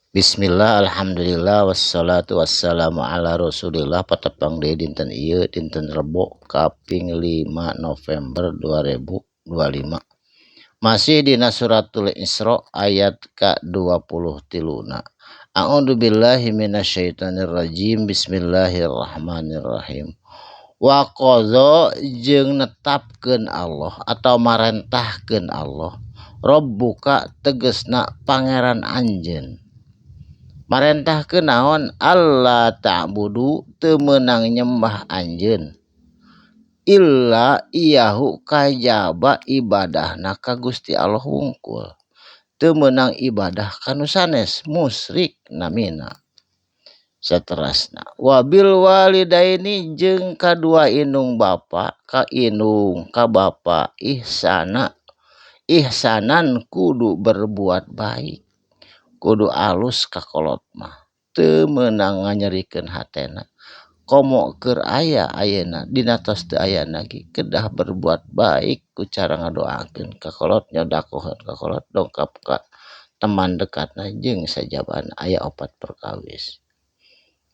Bismillah, alhamdulillah, wassalatu wassalamu ala rasulillah. Patepang deui dinten ieu, dinten Rebo kaping 5 November 2025, masih dina suratul Isra ayat ka-23 na. A'udzu billahi minasyaitonir rajim. Bismillahirrahmanirrahim. Wa qadha, jeung netapkeun Allah atau marentahkeun Allah, Rabbuka tegesna pangeran anjeun, marentahkeun naon? Alla ta'budu, teu meunang nyembah anjeun, illa iyahu, kajaba ibadahna ka Gusti Allah wungkul, teu meunang ibadah ka nu sanes, musyrik namina. Saterasna, wabil walidaini, jeung kadua indung bapa, ka indung ka bapa, ihsana, ihsanan, kudu berbuat baik, kudu alus ka kolot mah, teu meunang nganyerikeun hatena, komo keur aya ayeuna dina tos teu aya lagi. Kedah berbuat baik ku cara ngadoakeun ka kolot, nyodakoheun ka kolot, dongkap ka teman dekatna, jeung sajabana. Aya opat perkawis.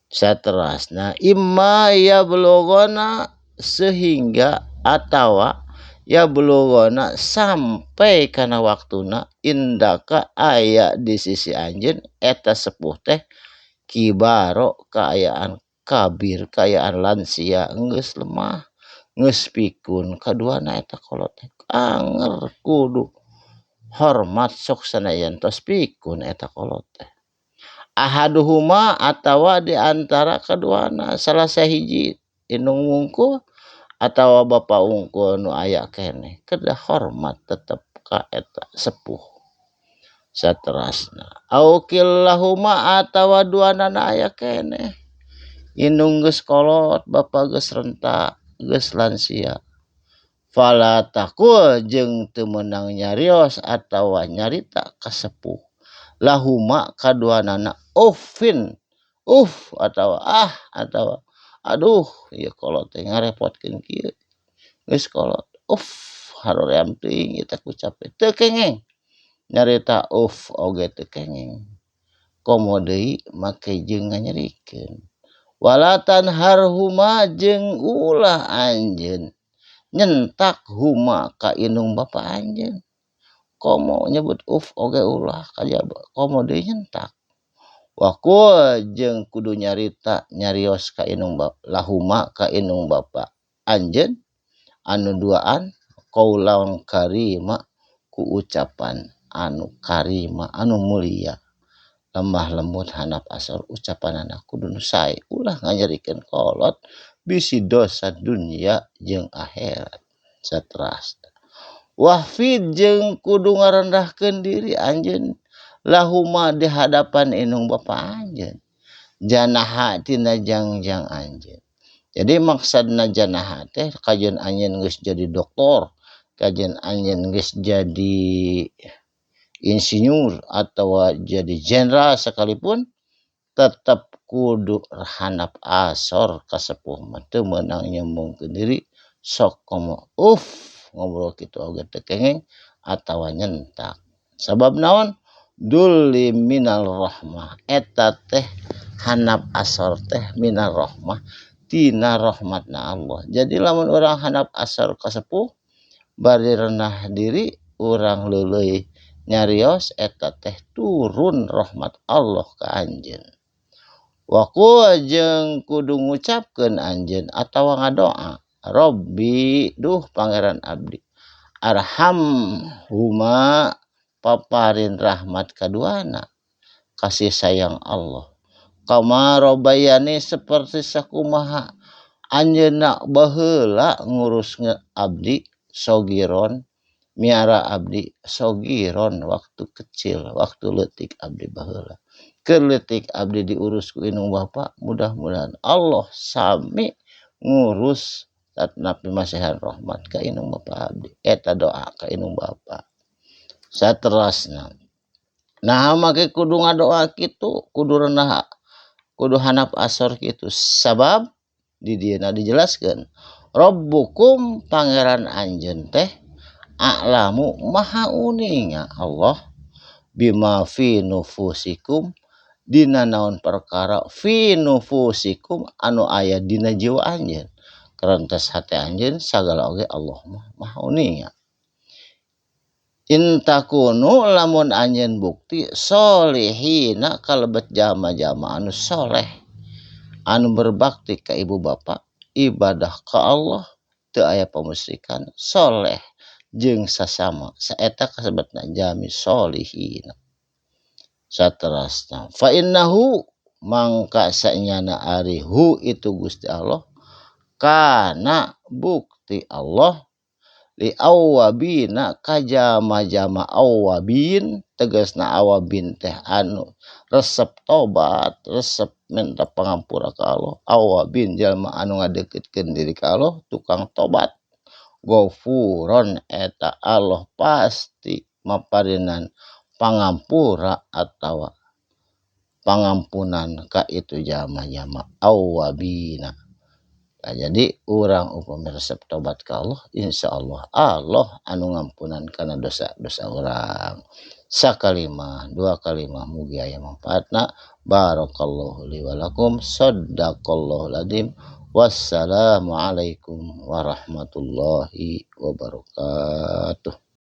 Saterasna, imma yablughana, sehingga atawa yablughana, sampai kana waktuna, indaka, aya di sisi anjeun eta sepuh teh, kibaro, kaayaan kabir, kaayaan lansia, geus lemah, geus pikun kaduana eta kolot teh, anger kudu hormat sok sanajan tos pikun eta kolot teh. Ahaduhuma, atawa di antara kaduana, salah sahiji, indung wungkul atawa bapa wungkul nu aya keneh, kedah hormat tetep ka eta sepuh. Saterasna, au kilahuma, atawa duanana aya keneh, indung geus kolot, bapa geus renta, geus lansia. Fala taqul, jeung teu meunang nyarios atawa nyarita ka sepuh, lahuma, kaduanana, uffin, uff atawa ah atawa aduh, ieu kolot teh ngarepotkeun kieu, geus kolot, uff, haroream teuing ieu teh ku cape. Teu kengeng nyarita uff oge teu kengeng, komo deui make jeung nganyerikeun. Wala tanharhuma, jeung ulah anjeun nyentak, huma, ka indung bapa anjeun. Komo nyebut uff oge ulah, kajaba komo deui nyentak. Waqul, jeung kudu nyarita, nyarios ka indung lahuma, ka indung bapa anjeun anu duaan, qaulan karima, ku ucapan anu karima, anu mulia, lemah lembut, handap asor. Ucapanana kudu nu sae, ulah nganyerikeun kolot, bisi dosa dunya jeung akhirat. Saterasna, wahfid, jeung kudu ngarendahkeun diri anjeun, lahuma, di hadapan indung bapa anjeun, janaha, tina jangjang anjeun. Jadi maksudna janaha teh kajeun anjeun geus jadi doktor, kajeun anjeun geus jadi insinyur atau jadi jenderal sekalipun, tetap kudu handap asor ka sepuh mah, teu meunang nyombongkeun diri. Sok komo uff, ngobrol kitu oge teu kengeng atawa nyentak. Sabab naon? Dulli minal rahmah, eta teh handap asor teh minar rahmah, tina rahmatna Allah. Jadi lamun urang handap asor ka sepuh bari rendah diri, urang leuleuy nyarios, eta teh turun rahmat Allah ka anjeun. Waqul, jeung kudu ngucapkeun anjeun atawa ngadoa, Robbi, duh pangeran abdi, arham huma, paparin rahmat kaduana, kasih sayang Allah, kama robayani, seperti sakumaha anjeunna baheula ngurus abdi, sogiron, miara abdi, sogiron, waktu kecil, waktu leutik abdi baheula. Keur leutik abdi diurus ku indung bapa, mudah-mudahan Allah sami ngurus napi masihan rahmat ka indung bapa abdi. Eta doa ka indung bapa. Saterasna, nah, make kudu ngadoa kitu, kudu rendah, kudu handap asor kitu? Sabab di dieuna dijelaskeun, Rabbukum, pangeran anjeun teh, a'lamu, maha uninga Allah, bima fi nufusikum. Dina naon perkara fi nufusikum anu aya dina jiwa anjeun. Karentes hate anjeun sagala oge Allah mah maha uninga. In takunu lamun anjeun bukti solihina kalebet jama-jama anu soleh, anu berbakti ka ibu bapa, ibadah ka Allah, teu aya pamusyrikan, soleh jeung sasama, saeta kasebutna jami solihina. Saterasna fa innahu mangka sanyana ari hu itu Gusti Allah kana bukti Allah li awabina kajama-jama awabin, tegasna awabin teh anu resep tobat, resep minta pangampura ka Allah. Awabin jalma anu ngadeukeutkeun diri ka Allah, tukang tobat. Ghafuron eta Allah pasti maparinan pangampura atawa pangampunan ka itu jama-jama awabina. Nah, jadi urang upami resep tobat ka Allah, insyaallah Allah anu ngampunan kana dosa-dosa urang. Sakalimah, dua kalimah mugi aya manfaatna. Barakallahu li wa lakum, sadaqallahul adzim. Wassalamualaikum warahmatullahi wabarakatuh.